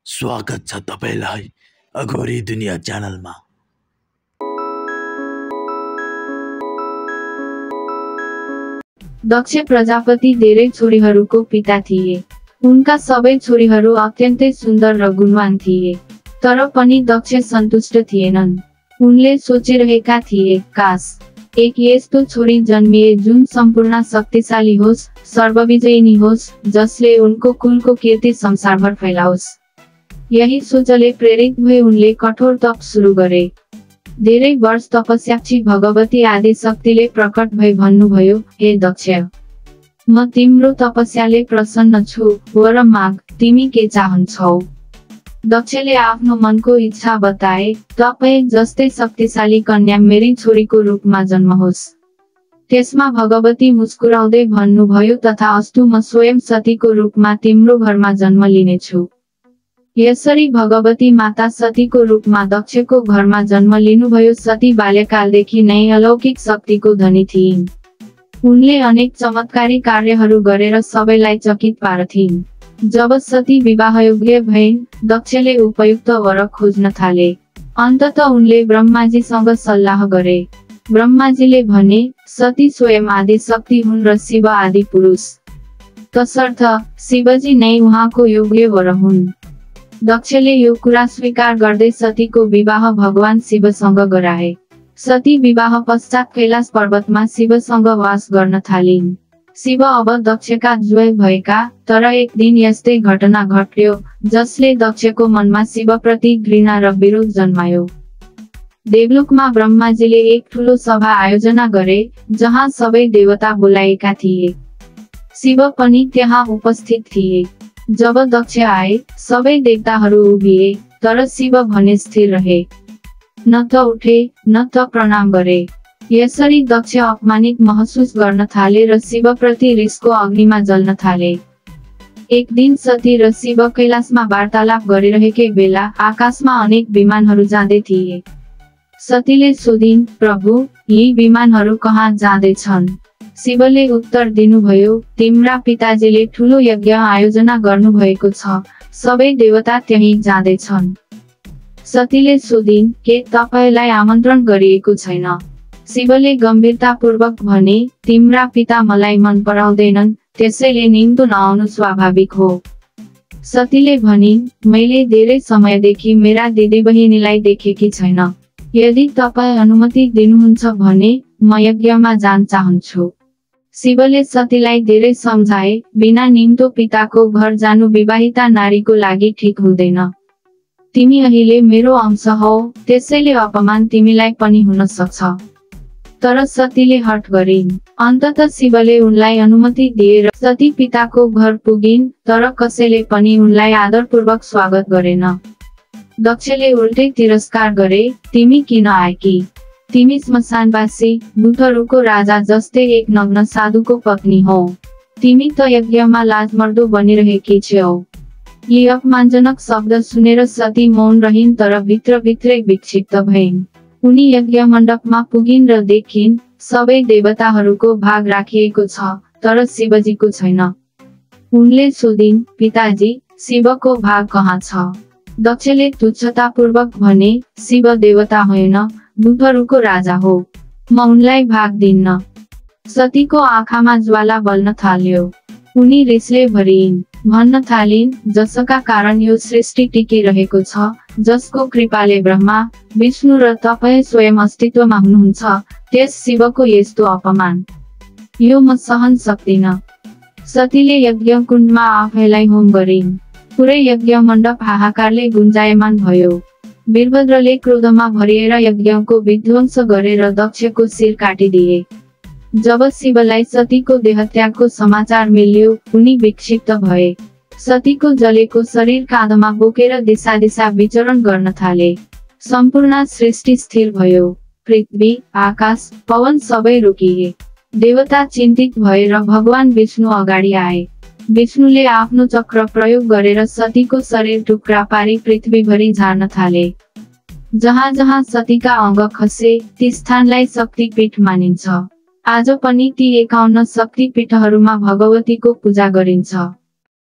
स्वागत छ तपाईलाई अघोरी दुनिया च्यानलमा। दक्ष प्रजापति धेरै छोरीहरूको पिता थिए। उनका सबै छोरीहरू अत्यन्तै सुन्दर र गुणवान थिए, तर पनि दक्ष सन्तुष्ट थिएनन्। उनले सोचिरहेका थिए, काश एक यस्तो छोरी जन्मिए जुन सम्पूर्ण शक्तिशाली होस्, सर्वविजयिनी होस्, जसले उनको कुलको कीर्ति संसारभर फैलाओस्। यही सोचले प्रेरित भए उनले कठोर तप सुरु गरे। धेरै वर्ष तपस्यापछि भगवती आदि शक्तिले प्रकट भई भन्नुभयो, हे दक्ष, म तिम्रो तपस्याले प्रसन्न छु, वर माग, तिमी के चाहन्छौ? दक्षले आफ्नो मनको इच्छा बताए, तपाईं जस्तै शक्तिशाली कन्या मेरी छोरीको रूपमा जन्महोस्। त्यसमा भगवती मुस्कुराउँदै भन्नुभयो, तथा अस्तु, म स्वयं सतीको रूपमा तिम्रो घरमा जन्म लिनेछु। यसरी भगवती माता सतीको रूपमा दक्षको घरमा जन्म लिनुभयो। सती बाल्यकालदेखि नै अलौकिक शक्तिको धनी थिइन्। उनले अनेक चमत्कारी कार्यहरू गरेर सबैलाई चकित पार्थिन्। जब सती विवाहयोग्य भइन्, दक्षले उपयुक्त वर खोज्न थाले। अन्ततः उनले ब्रह्माजीसँग सल्लाह गरे। ब्रह्माजीले भने, सती स्वयं आदि शक्ति हुन् र शिव आदि पुरुष, तसर्थ शिवजी नै उहाँको योग्य वर हुन्। दक्षले यो कुरा स्वीकार गर्दै सतीको विवाह भगवान शिवसँग गराए। सती विवाह पश्चात कैलाश पर्वतमा शिवसँग वास गर्न थालिन्। शिव अब दक्षका ज्वय भएका, तर एक दिन यस्तै घटना घट्यो जसले दक्षको मनमा शिवप्रति घृणा र विरोध जन्मायो। देवलोकमा ब्रह्माजीले एक ठुलो सभा आयोजना गरे, जहाँ सबै देवता बोलाएका थिए। शिव पनि त्यहाँ उपस्थित थिए। जब दक्ष आए, सबै देवताहरू उभिए, तर शिव भने स्थिर रहे। न त उठे, न त प्रणाम गरे। यसरी दक्ष अपमानित महसुस गर्न थाले र शिवप्रति रिसको अग्निमा जल्न थाले। एक दिन सती र शिव कैलाशमा वार्तालाप गरिरहेकै बेला आकाशमा अनेक विमानहरू जाँदै थिए। सतीले सोधिन्, प्रभु, यी विमानहरू कहाँ जाँदैछन्? शिवले उत्तर दिनुभयो, तिम्रा पिताजीले ठुलो यज्ञ आयोजना गर्नुभएको छ, सबै देवता त्यही जाँदैछन्। सतीले सोधिन्, के तपाईलाई आमन्त्रण गरिएको छैन? शिवले गम्भीरतापूर्वक भने, तिम्रा पिता मलाई मन पराउँदैनन्, त्यसैले निम्तो नआउनु स्वाभाविक हो। सतीले भनिन्, मैले धेरै समयदेखि मेरा दिदीबहिनीलाई देखेकी छैन। यदि तपाईँ अनुमति दिनुहुन्छ भने म यज्ञमा जान चाहन्छु। शिवले सतीलाई धेरै सम्झाए, बिना निम्तो पिताको घर जानु विवाहिता नारीको लागि ठिक हुँदैन। तिमी अहिले मेरो अंश हौ, त्यसैले अपमान तिमीलाई पनि हुन सक्छ। तर सतीले हठ गरिन्। अन्ततः शिवले उनलाई अनुमति दिए र सती पिताको घर पुगिन्, तर कसैले पनि उनलाई आदरपूर्वक स्वागत गरेन। दक्षले उल्टै तिरस्कार गरे, तिमी किन आएकी? तिमी श्मशानवासी, भूतहरूको राजा जस्तै एक नग्न साधुको पत्नी हौ। तिमी त यज्ञमा लाजमर्दो बनिरहेकी छौ। यी अपमानजनक शब्द सुनेर सती मौन रहिन्, तर भित्रभित्रै विक्षिप्त भइन्। उनी यज्ञ मण्डपमा पुगिन् र देखिन्, सबै देवताहरूको भाग राखिएको छ, तर शिवजीको छैन। उनले सोधिन्, पिताजी, शिवको भाग कहाँ छ? दक्षले तुच्छतापूर्वक भने, शिव देवता होइन, भूतहरूको राजा हो, म उनलाई भाग दिन्न। सतीको आँखामा ज्वाला बल्न थाल्यो। उनी रिसले भरिन्, भन्न थालिन्, जसका कारण यो सृष्टि टिकिरहेको छ, जसको कृपाले ब्रह्मा, विष्णु र तपाईँ स्वयं अस्तित्वमा हुनुहुन्छ, त्यस शिवको यस्तो अपमान, यो म सहन सक्दिन। सतीले यज्ञ कुण्डमा आफैलाई होम गरिन्। पुरै यज्ञ मण्डप हाहाकारले गुन्जायमान भयो। वीरभद्रले क्रोधमा भरिएर यज्ञको विध्वंस गरेर दक्षको शिर काटिदिए। जब शिवलाई सतीको देहत्यागको समाचार मिल्यो, उनी विक्षिप्त भए। सतीको जलेको शरीर काँधमा बोकेर दिशा दिशा विचरण गर्न थाले। सम्पूर्ण सृष्टि स्थिर भयो। पृथ्वी, आकाश, पवन सबै रोकिए। देवता चिन्तित भएर भगवान विष्णु अगाडि आए। विष्णुले आफ्नो चक्र प्रयोग गरेर सतीको शरीर टुक्रा पारी पृथ्वीभरि झार्न थाले। जहाँ जहाँ सतीका अङ्ग खसे, ती स्थानलाई शक्तिपीठ मानिन्छ। आज पनि ती 51 शक्तिपीठहरूमा भगवतीको पूजा गरिन्छ।